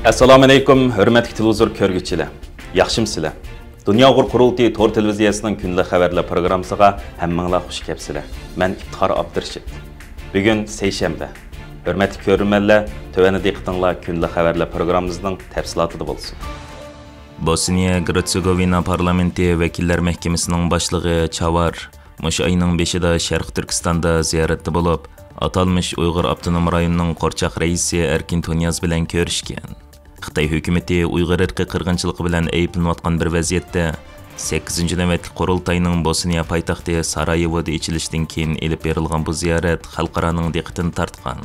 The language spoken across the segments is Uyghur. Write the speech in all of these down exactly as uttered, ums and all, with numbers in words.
ئەسسالامۇئەلەيكۇم، ھۆرمەتلىك تېلېۋىزور كۆرگۈچىلەر. ياخشىمۇسىلەر؟ دۇنيا ئۇيغۇر قۇرۇلتىيى تور تېلېۋىزىيەسىنىڭ كۈندىلىك خەۋەرلەر پروگراممىسىغا ھەممىڭلار خۇش كەپسىلەر. مەن ئىپتىخار ئابدۇرېشىت. بۈگۈن سەيشەنبە. ھۆرمەتلىك كۆرۈرمەنلەر، تۆۋەندە دىققىتىڭلار كۈندىلىك خەۋەرلەر پروگراممىمىزنىڭ تەپسىلاتىدا بولسۇن. بوسنىيە گېرتسېگوۋىنا پارلامېنتى ۋەكىللەر مەھكىمىسىنىڭ باشلىقى چاۋار مۇشۇ ئاينىڭ بېشىدا شەرقىي تۈركىستاندا زىيارەتتە بولۇپ، ئاتالمىش ئۇيغۇر ئاپتونوم رايونىنىڭ قورچاق رەئىسى ئەركىن تۇنىياز بىلەن كۆرۈشكەن. خىتاي ھۆكۈمىتى ئۇيغۇر ئىرقىي قىرغىنچىلىقى بىلەن ئەيىبلىنىۋاتقان بىر ۋەزىيەتتە، سەككىزىنچى نۆۋەتلىك قۇرۇلتاينىڭ بوسنىيە پايتەختى سارايېۋودا ئېچىلىشىدىن كېيىن ئېلىپ بېرىلغان بۇ زىيارەت خەلقئارانىڭ دىققىتىنى تارتقان.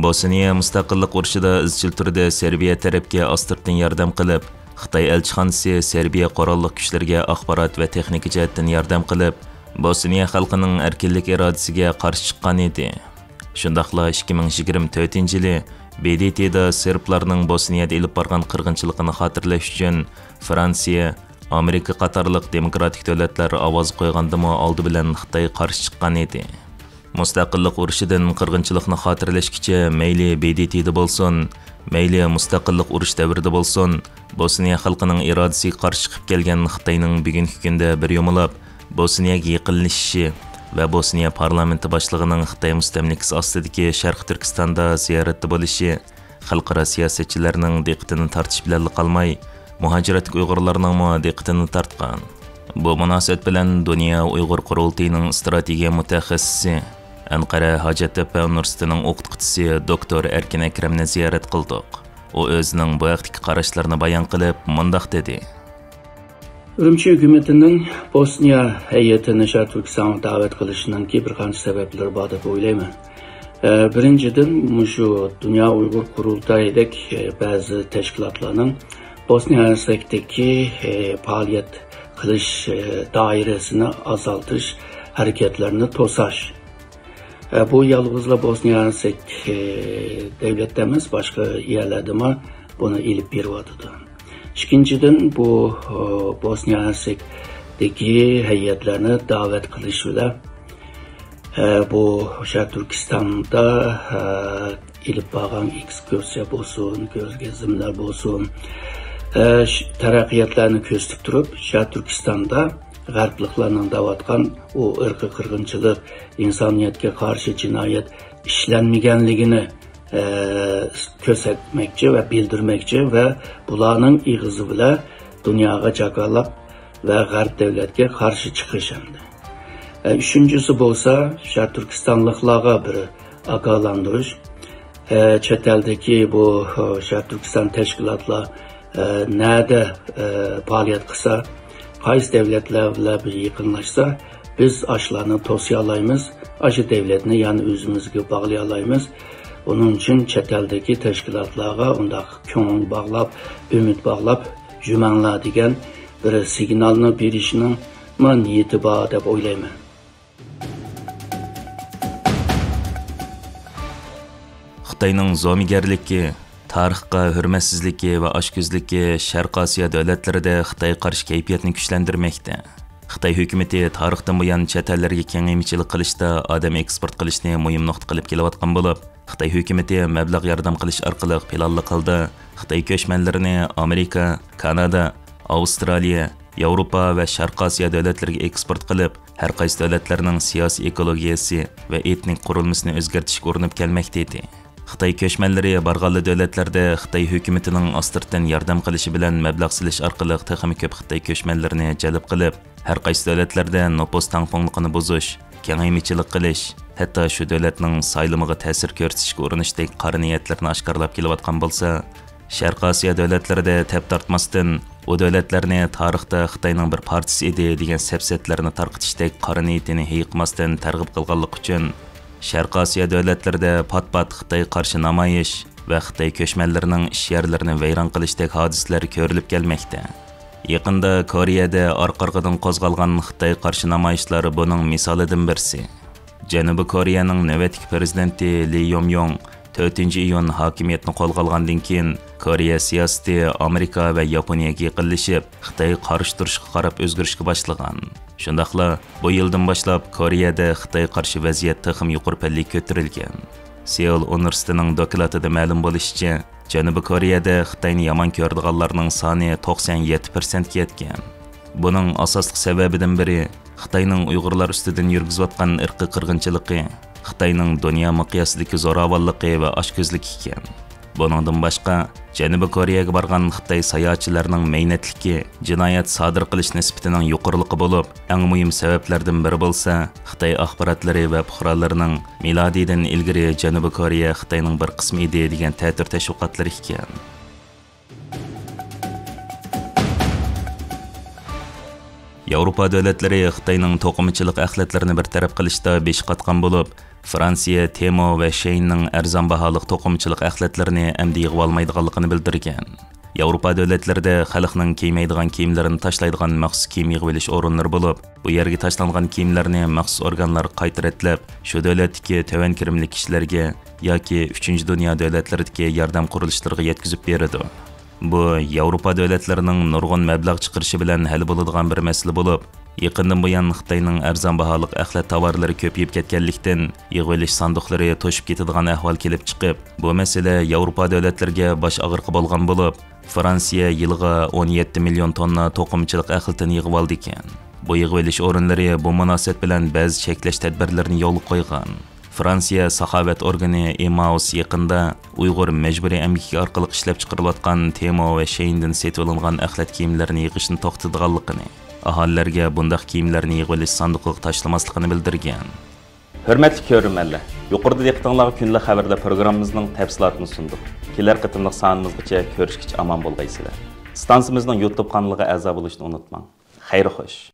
بوسنىيە مۇستەقىللىق ئۇرۇشىدا ئىزچىل تۈردە سېربىيە تەرەپكە ئاستىرتىن ياردەم قىلىپ، خىتاي ئەلچىخانىسى سېربىيە قوراللىق كۈچلىرىگە ئاخبارات ۋە تېخنىكا جەھەتتىن ياردەم قىلىپ، بوسنىيە خەلقىنىڭ ئەركىنلىك ئىرادىسىگە قارشى چىققان ئىدى. شۇنداقلا ئىككى مىڭ يىگىرمە تۆتىنچى يىلى ب د ت دا سېربلارنىڭ بوسنىيەدە ئېلىپ بارغان قىرغىنچىلىقىنى خاتىرىلەش ئۈچۈن فرانسىيە، ئامېرىكا قاتارلىق دېموكراتىك دۆلەتلەر ئاۋاز قويغاندىمۇ ئالدى بىلەن خىتاي قارشى چىققان ئىدى. مۇستەقىللىق ئۇرۇشىدىن قىرغىنچىلىقنى خاتىرىلەشكىچە مەيلى ب د ت دا بولسۇن، مەيلى مۇستەقىللىق ئۇرۇش دەۋرىدە بولسۇن، بوسنىيە خەلقىنىڭ ئىرادىسىگە قارشى چىقىپ كەلگەن خىتاينىڭ بۈگۈنكى كۈندە بىر يۇمىلاپ بوسنىيەگە يېقىنلىشىشى ۋە بوسنىيە پارلامېنتى باشلىقىنىڭ خىتاي مۇستەملىكىسى ئاستىدىكى شەرقىي تۈركىستاندا زىيارەتتە بولۇشى خەلقئارا سىياسەتچىلەرنىڭ دىققىتىنى تارتىش بىلەنلا قالماي، مۇھاجىرەتتىكى ئۇيغۇرلارنىڭمۇ دىققىتىنى تارتقان. بۇ مۇناسىۋەت بىلەن دۇنيا ئۇيغۇر قۇرۇلتىيىنىڭ ئىستراتېگىيە مۇتەخەسسىسى، ئەنقەرە ھاجەتتەپە ئۇنىۋېرسىتېتىنىڭ ئوقۇتقۇچىسى دوكتور ئەركىن ئەكرەمنى زىيارەت قىلدۇق. ئۇ ئۆزىنىڭ بۇ ھەقتىكى قاراشلىرىنى بايان قىلىپ، مۇنداق دېدى. ئۈرۈمچى ھۆكۈمىتىنىڭ بوسنىيە ھەيئىتىنى شەرقىي تۈركىستانغا دەۋەت قىلىشىنىڭكى بىر قانچە سەۋەبلىرى بار دەپ ئويلايمەن. ئە، بىرىنچىدىن، مۇشۇ دۇنيا ئۇيغۇر قۇرۇلتىيىدەك، ئە، بەزى تەشكىلاتلارنىڭ بوسنىيە ھەرسەكتىكى، ئە، پائالىيەت قىلىش، ئە، دائىرىسىنى ئازالتىش ھەرىكەتلىرىنى توساش. ئە، بۇ يالغۇزلا بوسنىيە ھەرسەك، ئە، دەۋلەتتە ئەمەس، باشقا يەرلەردىمۇ بۇنى ئېلىپ بېرىۋاتىدۇ. ئىككىنچىدىن، بۇ، ئە، بوسنىيە ھەرسەكتىكى ھەيئەتلەرنى دەۋەت قىلىش بىلەن، ئە، بۇ شەرقىي تۈركىستاندا، ئە، ئېلىپ بارغان ئېكسكۇرسىيە بولسۇن، كۆرگەزمىلەر بولسۇن، ئە، ش-، تەرەققىياتلارنى كۆرسىتىپ تۇرۇپ، شەرقىي تۈركىستاندا غەربلىكلەرنىڭ دەۋاتقان ئۇ ئىرقىي قىرغىنچىلىق، ئىنسانىيەتكە قارشى جىنايەت ئىشلەنمىگەنلىكىنى، ئە، كۆرسەتمەكچى ۋە بىلدۈرمەكچى ۋە بۇلارنىڭ ئېغىزى بىلەن دۇنياغا جاكارلاپ ۋە غەرب دۆلەتكە قارشى چىقىش ئەمدى. ئە، ئۈچىنچىسى بولسا، شەرقىي تۈركىستانلىقلارغا بىر ئاگاھلاندۇرۇش. ئە، چەت ئەلدىكى بۇ، ئە، شەرقىي تۈركىستان تەشكىلاتلار، ئە، نەدە، ئە، پائالىيەت قىلسا، قايسى دەۋلەتلەر بىلەن بىر يېقىنلاشسا، بىز ئاشۇلارنى توسىيالايمىز، ئاشۇ دەۋلەتنى يەنە ئۆزىمىزگە باغلىيالايمىز. ئۇنىڭ ئۈچۈن چەت ئەلدىكى تەشكىلاتلارغا ئۇنداق كۆڭۈل باغلاپ، ئۈمىد باغلاپ يۈرمەڭلار دېگەن بىر سىگنالنى بېرىشنىڭمۇ نىيىتى بار دەپ ئويلايمەن. خىتاينىڭ زومىگەرلىكى، تارىخقا ھۆرمەتسىزلىكى ۋە ئاچكۆزلۈكى شەرقىي ئاسىيا دۆلەتلىرىدە خىتايغا قارشى كەيپىياتنى كۈچلەندۈرمەكتە. خىتاي ھۆكۈمىتى تارىختىن بۇيان چەت ئەللەرگە كېڭەيمىچىلىك قىلىشتا ئادەم ئېكسپورت قىلىشنى مۇھىم نۇقتا قىلىپ كېلىۋاتقان بولۇپ، خىتاي ھۆكۈمىتى مەبلەغ ياردەم قىلىش ئارقىلىق پىلانلىق ھالدا خىتاي كۆچمەنلىرىنى ئامېرىكا، كانادا، ئاۋسترالىيە، ياۋروپا ۋە شەرقىي ئاسىيا دۆلەتلىرىگە ئېكسپورت قىلىپ، ھەر قايسى دۆلەتلەرنىڭ سىياسىي ئېكولوگىيەسى ۋە ئېتنىك قۇرۇلمىسىنى ئۆزگەرتىشكە ئۇرۇنۇپ كەلمەكتە ئىدى. خىتاي كۆچمەنلىرى بارغانلا دۆلەتلەردە خىتاي ھۆكۈمىتىنىڭ ئاستىرتىن ياردەم قىلىشى بىلەن مەبلەغ سېلىش ئارقىلىق تېخىمۇ كۆپ خىتاي كۆچمەنلىرىنى جەلپ قىلىپ، ھەر قايسى دۆلەتلەردە نوپۇس تەڭپۇڭلۇقىنى بۇزۇش، كېڭەيمىچىلىك قىلىش، ھەتتا شۇ دۆلەتنىڭ سايلىمىغا تەسىر كۆرسىتىشكە ئۇرۇنۇشتەك قارا نىيەتلىرىنى ئاشكارىلاپ كېلىۋاتقان بولسا، شەرقىي ئاسىيا دۆلەتلىرىدە تەپ تارتماستىن، ئۇ دۆلەتلەرنى تارىختا خىتاينىڭ بىر پارچىسى ئىدى دېگەن سەپسەتىلەرنى تارقىتىشتەك قارا نىيىتىنى ھېيىقماستىن تەرغىب قىلغانلىقى ئۈچۈن، شەرقىي ئاسىيا دۆلەتلىرىدە پات-پات خىتايغا قارشى نامايىش ۋە خىتاي كۆچمەنلىرىنىڭ ئىش يەرلىرىنى ۋەيران قىلىشتەك ھادىسىلەر كۆرۈلۈپ كەلمەكتە. يېقىندا كورېيەدە ئارقا-ئارقىدىن قوزغالغان خىتايغا قارشى نامايىشلار بۇنىڭ مىسالىدىن بىرسى. جەنۇبىي كورېيەنىڭ نۆۋەتتىكى پىرېزىدېنتى لى يوميوڭ تۆتىنچى ئىيۇن ھاكىمىيەتنى قولغا ئالغاندىن كېيىن، كورېيە سىياسىتى ئامېرىكا ۋە ياپونىيەگە يېقىنلىشىپ، خىتايغا قارشى تۇرۇشقا قاراپ ئۆزگىرىشكە باشلىغان. شۇنداقلا، بۇ يىلدىن باشلاپ كورېيەدە خىتايغا قارشى ۋەزىيەت تېخىمۇ يۇقىرى پەللىگە كۆتۈرۈلگەن. سېئۇل ئۇنىۋېرسىتېتىنىڭ دوكلاتىدا مەلۇم بولۇشىچە، جەنۇبىي كورېيەدە خىتاينى يامان كۆرىدىغانلارنىڭ سانى توقسان يەتتە پىرسەنتكە يەتكەن. بۇنىڭ ئاساسلىق سەۋەبىدىن بىرى خىتاينىڭ ئۇيغۇرلار ئۈستىدىن يۈرگۈزۈۋاتقان ئىرقىي قىرغىنچىلىقى، خىتاينىڭ دۇنيا مىقياسىدىكى زوراۋانلىقى ۋە ئاچكۆزلۈكى ئىكەن. بۇنىڭدىن باشقا، جەنۇبىي كورېيەگە بارغان خىتاي ساياھەتچىلەرنىڭ مەينەتلىكى، جىنايەت سادىر قىلىش نىسبىتىنىڭ يۇقىرىلىقى بولۇپ، ئەڭ مۇھىم سەۋەبلەردىن بىرى بولسا، خىتاي ئاخباراتلىرى ۋە پۇقرالىرىنىڭ مىلادىيىدىن ئىلگىرى جەنۇبىي كورېيە خىتاينىڭ بىر قىسمى ئىدى دېگەن تەتۈر تەشۋىقاتلىرى ئىكەن. ياۋروپا دۆلەتلىرى خىتاينىڭ توقۇمىچىلىق ئەخلەتلىرىنى بىر تەرەپ قىلىشتا بېشى قاتقان بولۇپ، فرانسىيە تېمو ۋە شېيننىڭ ئەرزان باھالىق توقۇمىچىلىق ئەخلەتلىرىنى ئەمدى يىغىۋالمايدىغانلىقىنى بىلدۈرگەن. ياۋروپا دۆلەتلىرىدە خەلقنىڭ كىيمەيدىغان كىيىملىرىنى تاشلايدىغان مەخسۇس كىيىم يىغىۋېلىش ئورۇنلىرى بولۇپ، بۇ يەرگە تاشلانغان كىيىملەرنى مەخسۇس ئورگانلار قايتا رەتلەپ، شۇ دۆلەتتىكى تۆۋەن كىرىملىك كىشىلەرگە ياكى ئۈچىنچى دۇنيا دۆلەتلىرىدىكى ياردەم قۇرۇلۇشلىرىغا يەتكۈزۈپ بېرىدۇ. بۇ ياۋروپا دۆلەتلىرىنىڭ نۇرغۇن مەبلەغ چىقىرىشى بىلەن ھەل بولىدىغان بىر مەسىلە بولۇپ، يېقىندىن بۇيان خىتاينىڭ ئەرزان باھالىق ئەخلەت تاۋارلىرى كۆپىيىپ كەتكەنلىكتىن، يىغىۋېلىش ساندۇقلىرى توشۇپ كېتىدىغان ئەھۋال كېلىپ چىقىپ، بۇ مەسىلە ياۋروپا دۆلەتلىرىگە باش ئاغرىقى بولغان بولۇپ، فرانسىيە يىلىغا ئون يەتتە مىليون توننا توقۇمىچىلىق ئەخلىتىنى يىغىۋالىدىكەن. بۇ يىغىۋېلىش ئورۇنلىرى بۇ مۇناسىۋەت بىلەن بەزى چەكلەش تەدبىرلىرىنى يولغا قويغان. فرانسىيە ساخاۋەت ئورگىنى ئېمماۋۇس يېقىندا ئۇيغۇر مەجبۇرىي ئەمگىكى ئارقىلىق ئىشلەپ چىقىرىلىۋاتقان تېمو ۋە شېيندىن سېتىۋېلىنغان ئەخلەت كىيىملىرىنى يىغىشنى توختىتىدىغانلىقىنى، ئاھالىلەرگە بۇنداق كىيىملەرنى يىغىۋېلىش ساندۇقىغا تاشلىماسلىقىنى بىلدۈرگەن. ھۆرمەتلىك كۆرۈرمەنلەر، يۇقىرىدا دىققىتىڭلارغا كۈندىلىك خەۋەرلەر پروگراممىمىزنىڭ تەپسىلاتىنى سۇندۇق. كېلەر قېتىملىق سانىمىزغىچە كۆرۈشكىچە ئامان بولغايسىلەر. ئىستانسىمىزنىڭ يۇتۇب قانىلىغا ئەزا بولۇشنى ئۇنتۇماڭ. خەير خوش.